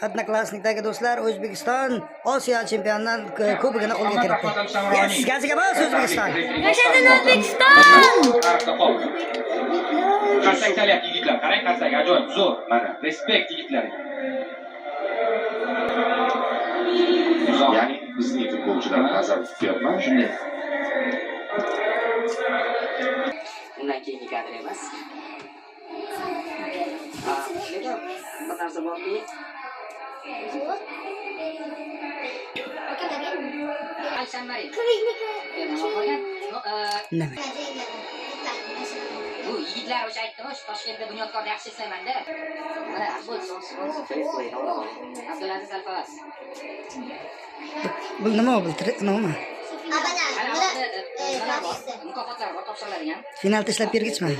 Odnoklassnikdagi do'stlar, O'zbekiston Osiyo chempionlar kubogini qo'lga kiritdi. Yes, gaziga bos O'zbekiston. Yashasin O'zbekiston! Tarixda qoldi. Qarsak chalyapti yigitlar. Qarang, qarsak ajoyib, zo'r. Mana. Respekt yigitlarga. Uzoq. Ya'ni bizning futbolchilarni nazarda tutyapman. Shunday. Undan keyingi kadr emas. Lekin bir narsa borki, Nima? Bu yigitlar o'sha aytdim, shu Toshkentda Bunyodkorni yaxshi eslayman-da. Mana Abdulaziz Alfavaz. Bu nima bu? Nima? Mukofotlar bor topshiriladigan. Final tashlab bergichmi?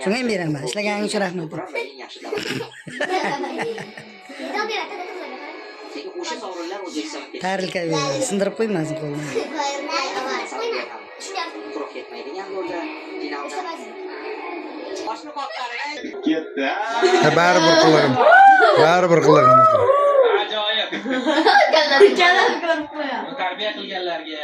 Shunga ham beraman. Ishlaganing uchun rahmat. O'sha sovrinlar O'zbekistonga Tarilka beraman. Sindirib qo'ymasin qo'lini. Quruq ketmaydigan bo'ldi. Finalda. Boshni qoqari. Ketdi. Baribir qilig'im. Baribir qilig'im. Ajoyib. Kallar ko'rib qo'yadi. Uni tarbiya qilganlarga,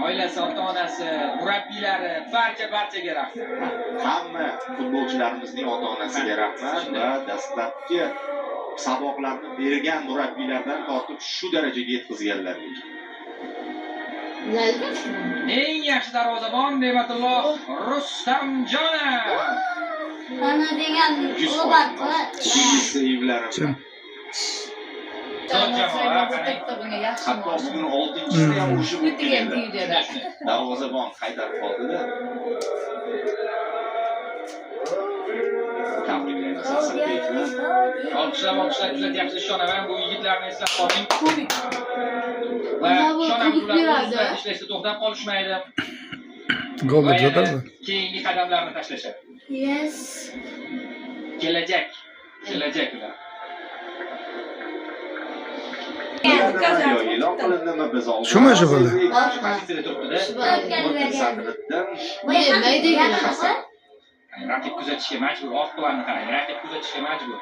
oilasi, ota-onasi, murabbiylari, barcha-barchaga rahmat. Hamma futbolchilarimizning ota-onasiga rahmat va dastlabki saboqlarni bergan murabbiylardan tortib shu darajaga yetkazganlarga. Eng yaxshi darvozabon Ne'matulloh Rustamjonov. Mana degan Robert Seyvlari bilan. Zo'r jamoa, qarang. Hatto bugun 6-chisida ham urishib o'tgan edi. Darvozabon qaytarib qoldi-da. Tabriklaymiz Asadbekni. Olqishlab olqishlab kuzatyapsiz, ishonaman. Bu yigitlarni eslab qoling. Va ishonamiz, ular o'z ustida ishlashda to'xtab qolishmaydi. Gol Va urdi. yana keyingi qadamlarni tashlashadi. Yes. Kelajak, kelajak ular. E'lon qilindimi biz oldin? Shumi shu bola? Shu pozitsiyada turibdi-da. Sadriddin Raqib kuzatishga majbur. Oq planni qarang. Raqib kuzatishga majbur.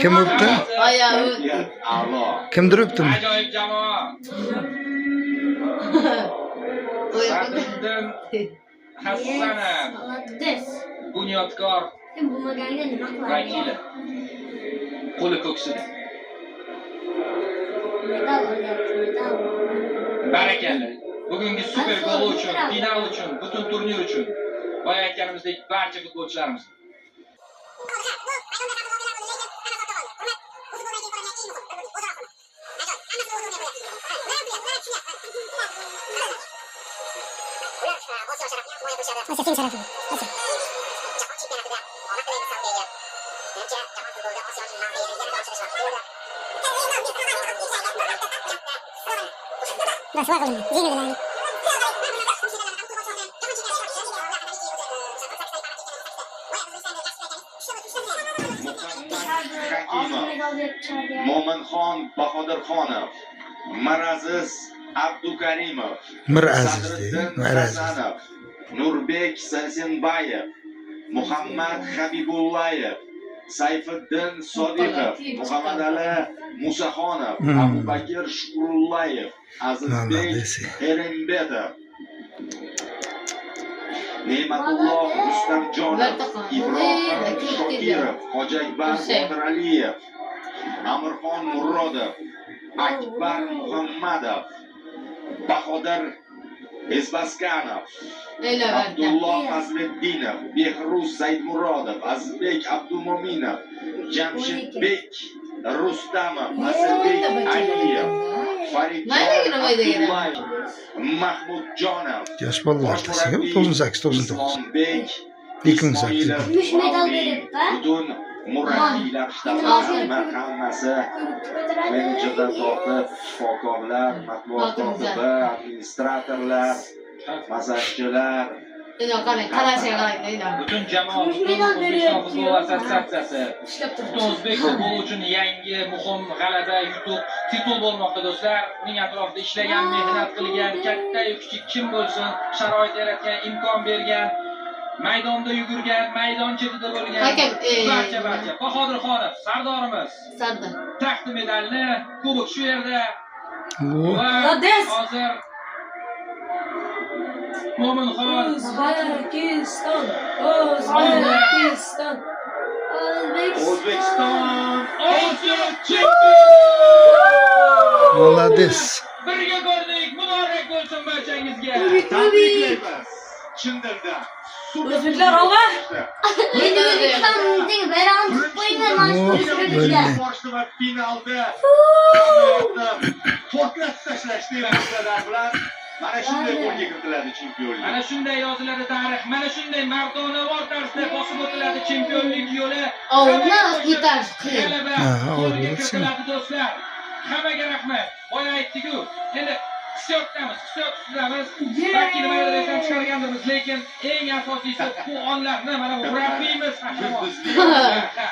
Kim o'pdi? Kayfiyat a'lo. Kimdir o'pdimi? Ajoyib jamoa. Sadriddin Hasanov, Молодец. Bunyodkor Sen bo'lmaganida nima qilarding? vakili. Qo'li ko'ksida. Medal olyapti, medal. Barakalla. Bugungi super gol uchun, final uchun, butun turnir uchun. Boya aytganimizdek barcha futbolchilarimiz. Muhammad Hakimov, Medal berib chiqadi. Mo'minxon Bahodirxonov, Miraziz Abdukarimov, Miraziz deydi. Sadriddin Miraziz. Hasanov, Nurbek Sarsenbayev, Muhammad Habibullayev, Sayfiddin Sodiqov, Muhammadali Musaxonov, Abubakir Shukurullayev, Azizbek Молодец. Erimbetov, Ne'matulloh Rustamjonov, Ibrohim Shokirov, Hoji Akbar Botiraliyev, Amirxon Murodov, Akbar Muhammadov, Bahodir Izbaskanov, Abdulloh Fazliddinov, Behruz Saidmurodov, Azizbek Abdumo'minov, Jamshidbek Rustamov, Asilbek Aliyev, Faridjon Abdullayev, Mahmudjonov, Yosh bolalar bosh o'rtasiga murabbiy 98 99. Islombek 2008. Ismoilov, Kumush medal Uning beribdi. butun murabbiylar shtabi hammasi menejerdan tortib shifokorlar, matbuot kotibi, administratorlar, massajchilar, Butun jamoa, Kumush butun medal O'zbekiston beryapti. futbol assotsiatsiyasi, butun o'zbek futboli uchun yangi muhim g'alaba, yutuq, titul bo'lmoqda do'stlar. Uning atrofida ishlagan, mehnat qilgan, katta-yu kichik kim bo'lsin, sharoit yaratgan, imkon bergan Maydonda yugurgan, maydon chetida bo'lgan Hakam, barcha barcha. Bahodirxonov sardorimiz Sardor. taqdi medalni, kubok shu yerda O, va Молодец! hozir Mo'minxon O'zbekiston! O'zbekiston! O'zbekiston Osiyo chempioni! Молодец. Birga ko'rdik, muborak bo'lsin barchangizga. Tabriklaymiz. Chin dildan. Super O'zbeklar olg'a! Endi O'zbekistonning bayrog'ini tutib qo'yinglar mana shu Oh, ko'rsatuvga. Boshli va finalda portlatib tashlashdi emotsiyalar bilan. Mana shunday qo'lga kiritiladi chempionlik. Mana shunday yoziladi tarix, mana shunday mardonavor tarzda bosib o'tiladi chempionlik yo'li. Ovni Hammaga qo'shib yetash qiyin. G'alaba Ha, qo'lga og'ir bo'lsin. kiritiladi do'stlar. Hammaga rahmat. Boya aytdik-ku, endi hissiyotdamiz, hissiyot ustidamiz. Balki nimalardir esdan chiqargandirmiz, lekin eng asosiysi bu onlarni mana bu murabbiyimiz qahramon. Yulduzli. Ha, ha.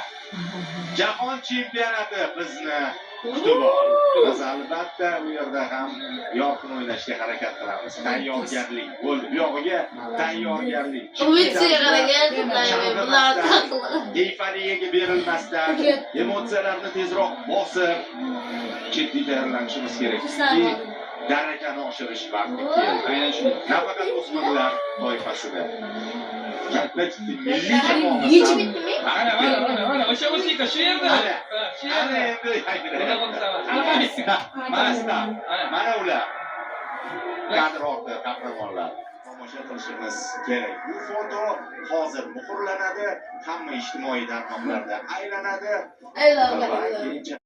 Jahon chempionati bizni kutib oldi. Biz albatta u yerda ham yorqin o'ynashga harakat qilamiz. Tayyorgarlik bo'ldi. Bu yog'iga tayyorgarlik. Umidsiga qaragan bular taqlid. Eyforiyaga berilmasdan, emotsiyalarni tezroq bosib, jiddiy tayyorlanishimiz kerak. Ki darajani oshirish vaqti keldi. Aynan shunday. Nafaqat o'smirlar toifasida. Katta jiddiy milliy jamoamiz Yechib ham bitdimi? Mana, mana, mana, mana, o'sha musiqa shu yerda. Ana. Ha, shu Ana yerda. endi Xudo xohlasa, hali Mana sizlar. Ana. Mana ular. Kadr orti qahramonlar. Tomosha qilishimiz kerak. Bu foto hozir muhrlanadi, hamma ijtimoiy tarmoqlarda aylanadi Aylan, va aylan. keyinchalik